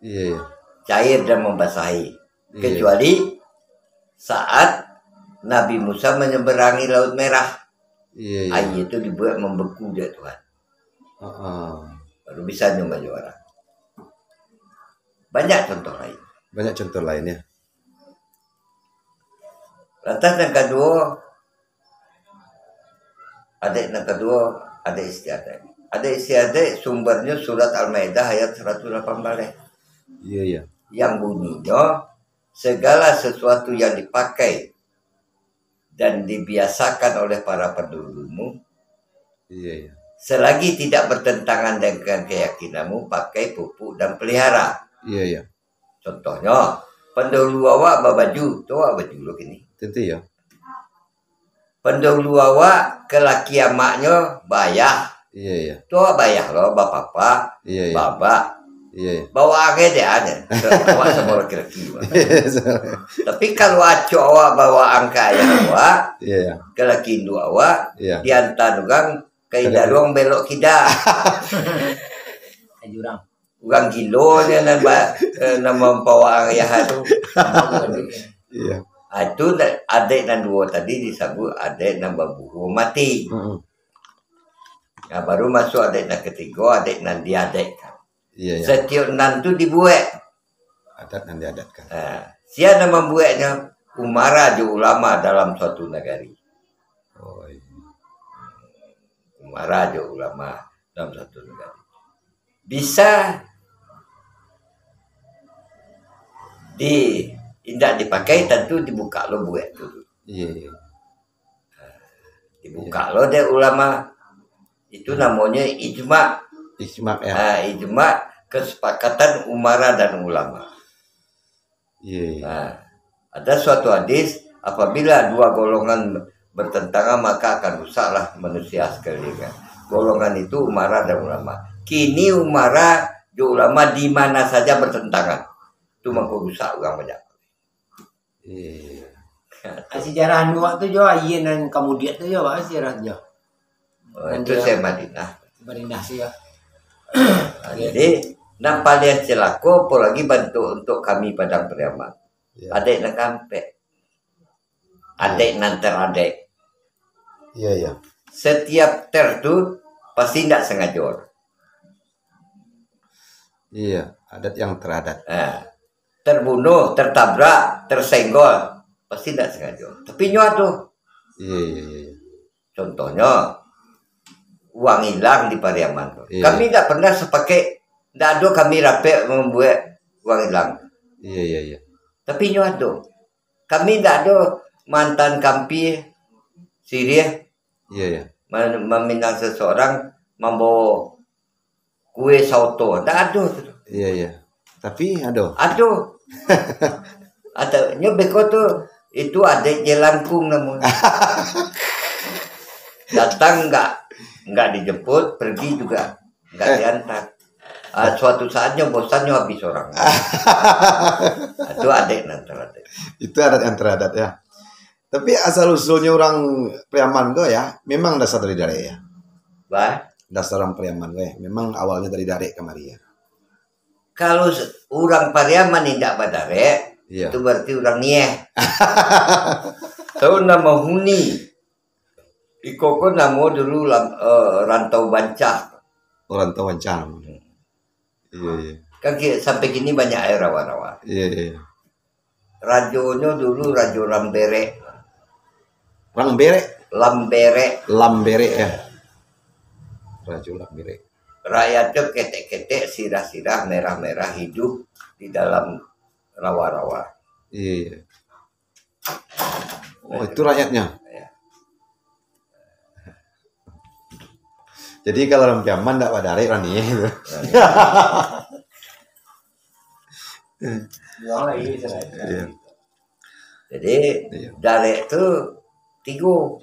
Iya, iya. cair dan membasahi. Iya. Kecuali saat Nabi Musa menyeberangi Laut Merah, Iya, iya. air itu dibuat membeku dek Tuhan. Heeh. Baru bisa nyo bajuarang. Banyak contoh lain. Banyak contoh lain, ya. Lantas yang kedua, Adat nan kaduo, adat istiadat. Adat istiadat sumbernyo surat Al-Maidah ayat saratus lapan baleh. Iya, iya. Yang bunyinyo, segala sesuatu yang dipakai dan dibiasakan oleh para pendahulumu, Iya, iya. Selagi tidak bertentangan dengan keyakinanmu, pakai, pupuk, dan pelihara. Iya, iya. Contohnyo, pendahulu awak babaju, tu awak baju lo kini. Tentu ya. Pendahulu awak ke laki amaknyo bayah. Iya, iya. Tu awak bayah lo, bapapa, Iya, iya. babak. Iya, iya. Bawaan aja deh, awak samo laki-laki, Bang. Iya, sama. Tapi kalau acok awak bawaan ka ayah awak, Iya, iya. ke laki induak awak, Iya. diantar urang ka Kada. Idaruang belok kida. Ka jurang. Urang gilo nyo nan ba-, eh, nan mampawa ayah tu. Iya. Ah, itu na-, adat nan duo tadi disebut adat nan baburuang mati. Mm-mm. Nah, baru masuk adat nan ketigo, adat nan diadatkan. Iya, iya. Setiap nan tu dibuek. Adat nan diadatkan. Ah, sia nan mambueknyo? Umara jo ulama dalam suatu nagari. Oh, iya. Umara jo ulama dalam satu nagari. Bisa di, indak dipakai, tentu dibuka lo buek tu. Iya, iya. Dibuka Iya. lo dek ulama. Itu namonyo ijma. Ijma, ya. Ah, ijma, kesepakatan umara dan ulama. Iya, iya. Nah, ada suatu hadis, apabila dua golongan bertentangan, maka akan rusaklah manusia sekalian. Golongan itu umara dan ulama. Kini umara jo ulama di mana saja bertentangan. Itu mangko rusak urang banyak. Iya. Sejarah anu tu jo, aia nan kamudiak tu jo, apa sejarah tu jo? Oh, Nan itu dia saya Madinah. Madinah tu ya. Nah, jadi, nan paling celako, apalagi bantu untuk kami Padang Pariaman. Iya. Adat nan kampek. Adat Iya. nan teradat. Iya, iya. Setiap ter tu pasti ndak sengaja. Iya, adat yang teradat. Ah, terbunuh, tertabrak, tersenggol, pasti ndak sengaja. Tapi nyo tu. Iya, iya, iya, iya. Contohnyo, uang ilang di Pariaman tu. Iya. Kami ndak pernah sepaket, ndak ado kami rapek mambuek uang ilang. Iya, iya, iya. Tapi nyo ado. Kami ndak ado mantan kampi siriah Iya, iya. ma-, maminang seseorang mambawa kue saoto. Ndak ado tu. Iya, iya. Tapi ado. Ado. Ado. Nyo beko tu, itu adat jelangkung namonyo. Datang nggak, nggak dijemput, pergi juga nggak Eh. diantar. Ah, suatu saatnyo bosan nyo habis orang. Ah, itu adat nan teradat. Itu adat yang teradat, ya. Tapi asal usulnya orang Pariaman ko ya, memang dasar dari darek ya. Bah? Dasar orang Pariaman ko ya, memang awalnya dari darek kamari ya. Kalau se-, urang Pariaman indak badarek, Iya. itu berarti urang nieh. Tahu namo huni? Iko ko namo dulu lam-, eh, Rantau Bancah. Oh, Rantau Bancah. Iya, iya. Kan ki-, sampai kini banyak air rawa-rawa. Iya, iya, iya. Rajonyo dulu Rajo Ramberek. Rang Berek? Lamberek. Lamberek, ya. Rajo Lamberek. Rakyatnyo ketek-ketek, sirah-sirah, merah-merah, hidup di dalam rawa-rawa. Iya, iya. Oh, itu rakyatnya? Iya. Jadi kalau orang Piaman ndak badarek, rani gitu. Buang lagi, misalnya. Iya. Jadi, Iya. darek tu tigo.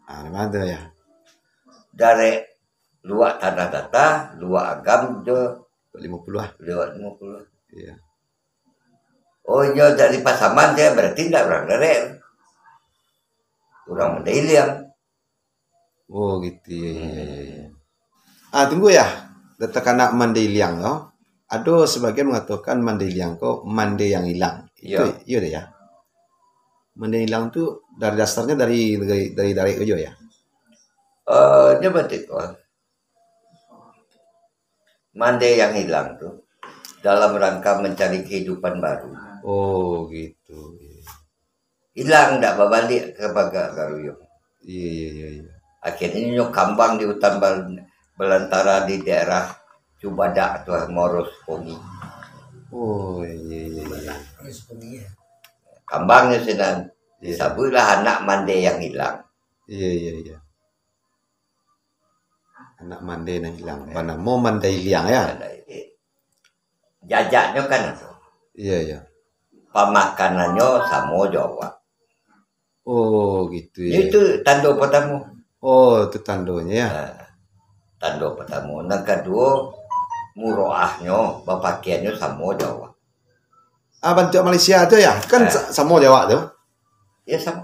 Ah, di mana tu ya? Darek luak Tanah Datar, luak Agam jo Lima puluah. Luak Lima puluah. Iya. Oh, inyo dari Pasaman, dia berarti ndak urang darek. Urang Mandailing. Oh, gitu. Iya, iya, iya, iya. Ah, tunggu ya. Takanak Mandailing tu. Ado sebagian mengatakan Mandailing ko mande yang hilang. Itu, Iya. iya deh ya. Mande hilang tu dari dasarnya dari, dari, dari darek ko juo ya. Eh, dia betul. Mande yang hilang tu dalam rangka mencari kehidupan baru. Oh, gitu. Hilang, ndak babaliak ka bagak garuyung. Iya, iya, iya, iya. Akhirnyo nyo kambang di hutan bal-, balantara di daerah Cubadak tu, Moros Pongi. Oh, iya, iya, iya. Kambangnyo sinan. Iya. Disabuiklah anak Mandai yang hilang. Iya, iya, iya. Anak Mandai yang hilang. Iya. Banamo Mandai Liang, ya? Mandai Liang. Jajaknyo kan ado. Iya, iya. Pamakanannyo samo jo awak. Oh, gitu, ya. Itu tando pertamo. Oh, itu tandonyo, ya. Ha, tando pertamo. Nan kaduo, muroahnyo, bapakaiannyo samo jo awak. Ah, bantuak Malaysia tu, ya? Kan, eh, sa-, samo jo awak tu? Ya, samo.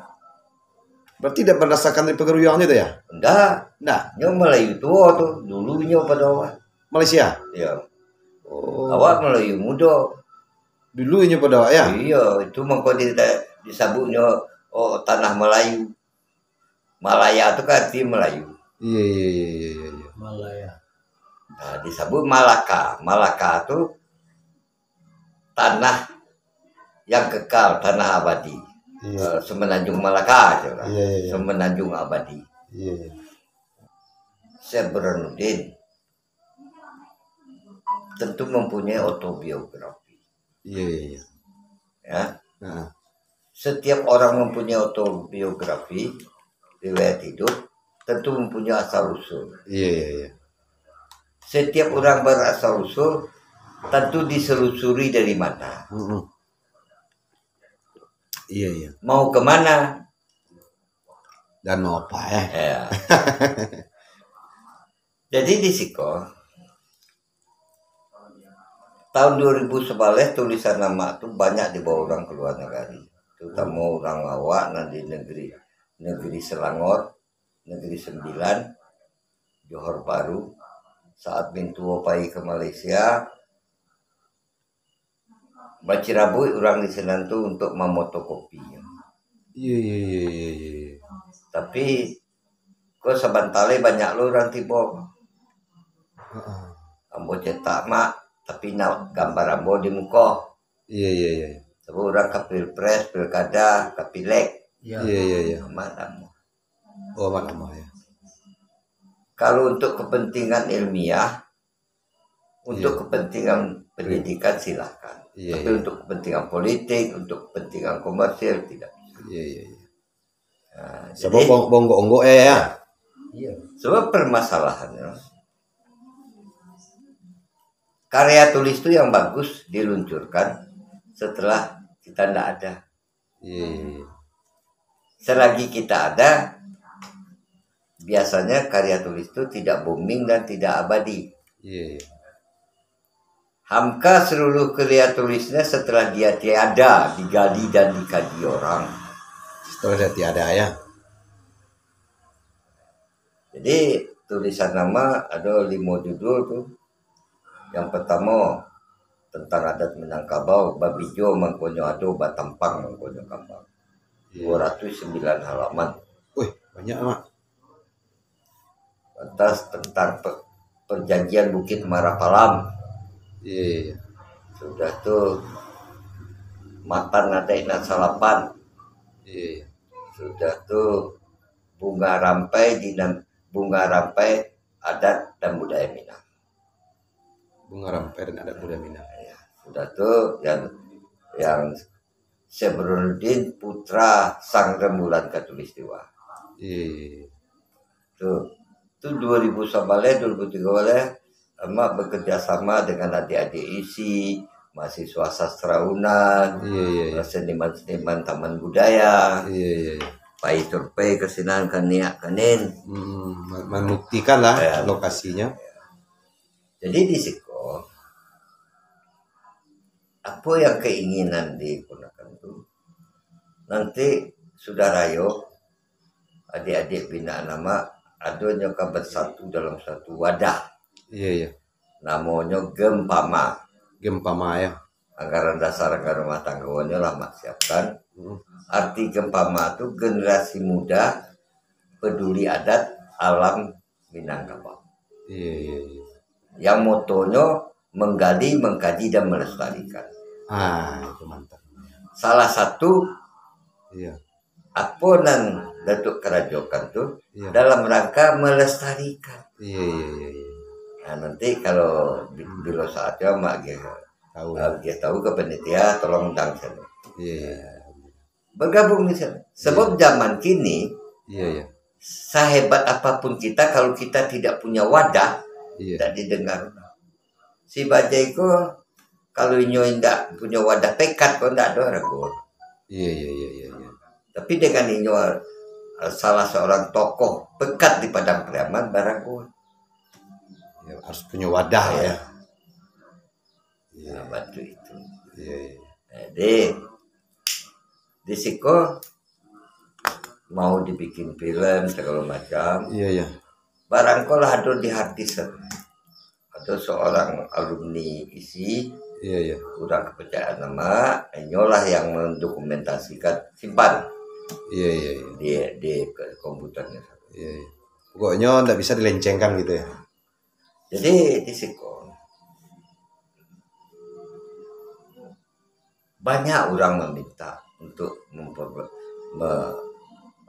Berarti dak berdasarkan dari pagaruyuang tu, ya? Ndak. Ndak? Nyo Melayu tuo tu, dulunyo pado awak. Malaysia? Iya. Oh. Awak Melayu mudo. Dulu inyo pado awak, ya? Iya, itu mangko di-, disabuiknyo, oh, tanah Melayu. Malaya tu kan arti Melayu. Iya, iya, iya, iya, iya, iya. Malaya. Nah, disabuik Malaka. Malaka tu tanah yang kekal, tanah abadi. Iya. Eh, Semenanjung Malaka, cakap. Iya, iya, iya. Semenanjung abadi. Iya, iya. Syekh Burhanuddin tentu mempunyai autobiografi. Iya, iya, iya. Ya. Heeh. Setiap orang mempunyai autobiografi, riwayat hidup, tentu mempunyai asal usul. Iya, iya, iya. Setiap orang berasal usul, tentu diselusuri dari mana. Mm-mm. Iya, iya. Mau ke mana? Dan mau apa, eh? Ya. Jadi di siko, tahun dua ribu sabaleh tulisan Amak tu banyak dibawa urang ka lua nagari, terutamo urang awak nan di negeri, negeri Selangor, Negeri Sembilan, Johor Bahru. Saat mintuo pai ka Malaysia, bacirabuik urang di sinan tu untuk mamotokopinyo. Iya, iya, iya, iya, iya, iya. Tapi, ko sabanta lai banyak lo urang tibo. Heeh. Ambo cetak, Mak, tapi nak gambar ambo di muko. Iya, iya, iya. Sabab urang ka pilpres, pilkada, ka pileg. Iya. Iya, iya, iya. Amat ambo. Oh, amat ambo, ya. Kalau untuk kepentingan ilmiah, untuk, iya, kepentingan pendidikan, silahkan. Iya, tapi, iya, untuk kepentingan politik, untuk kepentingan komersil, tidak bisa. Iya, iya, iya. Nah, sebab jadi, bong-, bonggok-onggok, ya, ya. Iya. Sebab permasalahannya, karya tulis tu yang bagus diluncurkan setelah kita ndak ada. Iya, iya, iya. Selagi kita ada, biasanya karya tulis tu tidak booming dan tidak abadi. Iya, iya. Hamka seluruh karya tulisnya setelah dia tiada, digali dan dikaji orang. Setelah dia tiada, ya. Jadi, tulisan Amak ado limo judul tu. Yang pertamo, tentang adat Minangkabau, babijo mangkonyo ado, batampang mangkonyo kambang. Iya. Dua ratus sembilan halaman. Wih, banyak, Mak. Lantas tentang pe-, perjanjian Bukit Marapalam. Iya, iya, iya. Sudah tu, matan adaik nan salapan. Iya, iya. Sudah tu, bunga rampai di nan-, bunga rampai adat dan budaya Minang. Bunga rampai dan adat budaya Minang. Ya, sudah tu, yang, yang Syekh Burhanuddin, putra Sang Rembulan Khatulistiwa. Iya, iya, iya. Tu, tu dua ribu sabaleh, dua ribu tigo baleh, Amak bekerja sama dengan adik-adik isi, mahasiswa sastra Unan, iya, iya, iya, seniman-seniman Taman Budaya. Iya, iya, iya. Pai survei ka sinan, ka niak, ka nin. Hmm, me-, membuktikan lah, ya, lokasinya. Jadi di siko, apo yang keinginan digunakan tu, nanti sudah rayo, adik-adik binaan Amak, adonyo ka bersatu dalam satu wadah. Iya, iya. Namonyo Gempama. Gempama, ya. Anggaran dasar anggaran rumah tanggonyo lah Mak siapkan. Hmm. Arti Gempama tu generasi muda peduli adat alam Minangkabau. Iya, iya, iya. Yang motonyo menggali, mengkaji, dan melestarikan. Ah, itu mantap. Salah satu, iya, apo nan Datuak karajokan tu, iya, dalam rangka melestarikan. Iya, iya, iya, iya. Nah, nanti kalau bi-, hmm, bilo saatnyo, Mak, gitu. Tahu, ya. Ah, dia tahu ke panitia, tolong undang sana. Iya, iya. Bergabung di sana. Sebab, iya, zaman kini, iya, iya, sehebat apapun kita, kalau kita tidak punya wadah, iya, tidak didengar. Si Bajai ko, kalau inyo indak punyo wadah pekat ko, ndak ado rago. Iya, iya, iya, iya, iya. Tapi dengan inyo, eh, salah seorang tokoh pekat di Padang Pariaman, barago. Ya, harus punyo wadah, iya, ya. Iya. Nah, bantu itu. Iya, iya. Jadi, di siko mau dibikin film segala macam. Iya, iya. Barangkolah ado di harddisk. Ado seorang alumni isi, iya, iya, urang kepercayaan Amak, inyolah yang mendokumentasikan, simpan. Iya, iya, iya. Di, di ke-, komputernya. Iya, iya. Pokoknya ndak bisa dilencengkan gitu ya. Jadi, di siko banyak urang maminta untuk memper-, me-,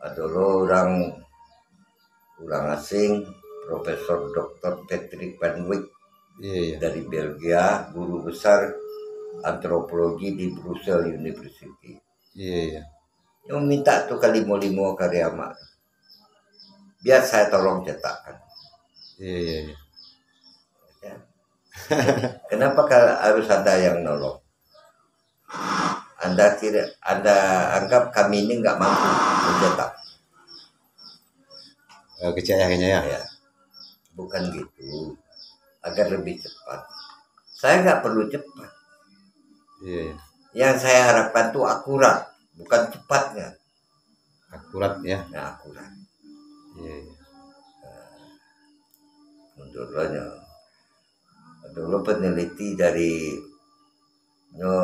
ado lo urang, urang asing, Profesor Doktor Patrick Van Wyk, iya, iya, dari Belgia, guru besar antropologi di Brussels University. Iya, iya. Yang minta tu kalimo-limo karya Amak. Biar saya tolong cetakkan. Iya, iya, iya. Ya. Kenapa ka-, harus ada yang nolong? Anda kira, Anda anggap kami ini nggak mampu mencetak? Eh, kecil ya kayaknya ya. Ya. Bukan gitu. Agar lebih cepat. Saya nggak perlu cepat. Iya, iya. Yang saya harapkan tuh akurat, bukan cepatnya. Akurat ya. Nah, akurat. Iya, iya. Nah, mundur lo nyo. Dulu peneliti dari nyo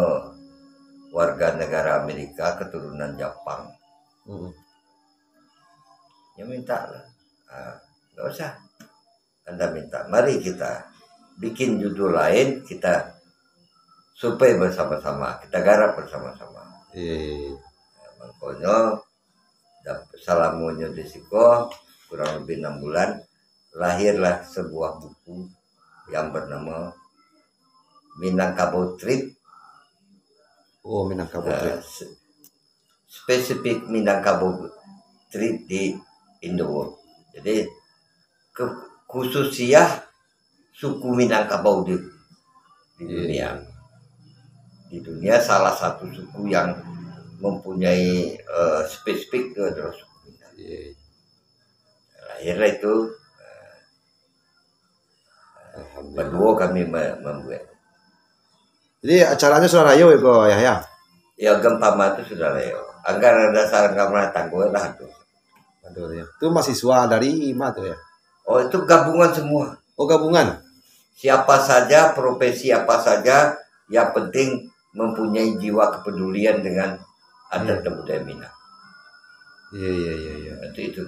warga negara Amerika, keturunan Japang. Mm-mm. Nyo minta lah. Ah, nggak usah. Anda minta, mari kita bikin judul lain, kita survei bersama-sama, kita garap bersama-sama. Iya, iya, iya. Nah, makanya, dap-, salamonyo di siko, kurang lebih enam bulan, lahirlah sebuah buku yang bernama Minangkabau Trip. Oh, Minangkabau, eh, Trip. Se-, spesifik Minangkabau Trip di Indo World. Jadi, ke-, khususiah suku Minangkabau di, di, iya, dunia. Di dunia salah satu suku yang mempunyai, eh, spesifik itu adalah suku Minang. Iya. Lahirlah itu, eh, alhamdulillah, berdua kami me-, membuat. Jadi acaranya sudah rayo itu, Yahya? Ya, gempama itu sudah rayo. Anggaran dasar anggaran tanggo lah tu. Aduh, ya. Itu mahasiswa dari mana tu ya? Oh, itu gabungan semua. Oh, gabungan. Siapa saja, profesi apa saja, yang penting mempunyai jiwa kepedulian dengan adat, iya, dan budaya Minang. Iya, iya, iya, iya. Itu, itu.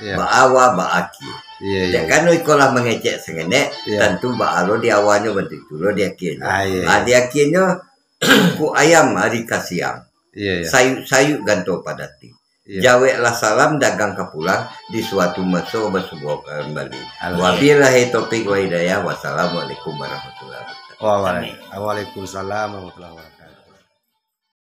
Iya. Baawa, baakhir. Iya, iya, iya. Kan iko lah mangecek sangenek, iya, tantu baa lo di awalnyo, bantu itu lo di akhirnyo. Ah, iya, iya. Ah, di akhirnyo, kuku ayam ari ka siang. Iya, iya. Sayuk-sayuk ganto padati. Iya. Jaweklah salam dagang ka pulang, di suatu maso basuo kambali. Alhamdulillah. Wabillahi taufik wa hidayah. Wassalamualaikum warahmatullahi wabarakatuh. Waalaikumsalam warahmatullahi wabarakatuh.